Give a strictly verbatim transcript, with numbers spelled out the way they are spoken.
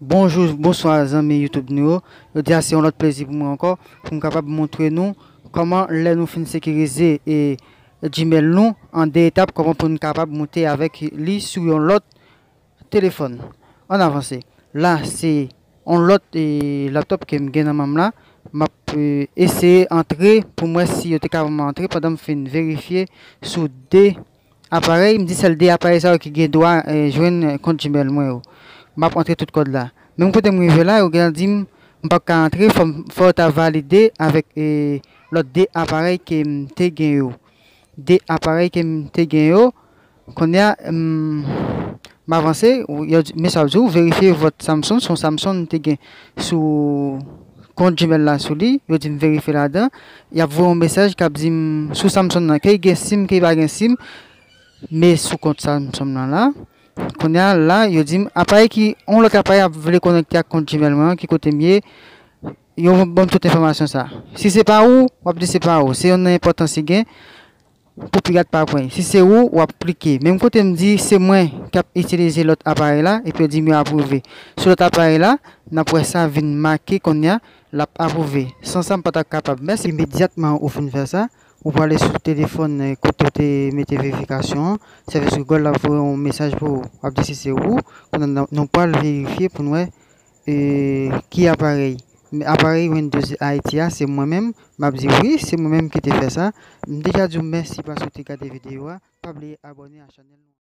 Bonjou, bonswa zanmi YouTube nou yo. Jodi a se yon lòt plezi pou mwen ankò pou m kapab montre nou kòman lè nou fin sekirize e Gmail nou an de etap, kòman pou n kapab moute avèk li sou yon lòt telefòn. Ann avanse. La se yon lòt e, laptop ke m gen nan men m la. M ap e, eseye antre pou m wè si yo te ka ban m antre pandan m fin verifye sou de aparèy, m di sèl de aparèy sa yo ki gen dwa e, jwenn e, kont Gmail mwen yo. M ap antre tout kòd la. Menm kote m rive la, yo gen di m m pa ka antre, fò m- fò yo ta valide avèk e, lòt de aparèy ke m te gen yo. De aparèy ke m te gen yo. Kounye a, m m avanse, ou- yo di- mesye ap di w verifye vòt Samsung, se yon Samsung m te gen sou kont Gmail la sou li, yo di m verifye ladan, y ap voye yon mesaj k ap di m sou Samsung nan, ke y gen sim, ke y pa gen sim, men sou kont Samsung nan la. Kounye a la, yo di m aparèy ki, yon lòt aparèy ap vle konekte ak kont Gmail mwen an, ki kote m ye, yo ban m tout enfòmasyon sa. Si se pa ou, w ap di se pa ou. Se yon enpòtans li gen pou pirat pa pran. Si se ou, w ap klike. Menm kote m di se mwen k ap itilize lòt aparèy la, epi yo di m yo apwouve. Sou lòt aparèy la, n ap wè sa vin make kounye a, l ap apwouve. San sa, m pa t ap kapab. Mèsi. Imedyatman ou fin fè sa, ou prale sou telefòn e, kote ou te mete verifikasyon an. Sèvis Google la voye yon mesaj pou ou. W ap di si se ou. Kounye a, nou pral verifye pou n wè e, ki aparèy. Men aparèy Windows Haiti a, se mwen menm. M ap di wi, se mwen menm ki te fè sa. M deja di w mèsi paske w te gade videyo a. Pa bliye abòne a chanèl nou.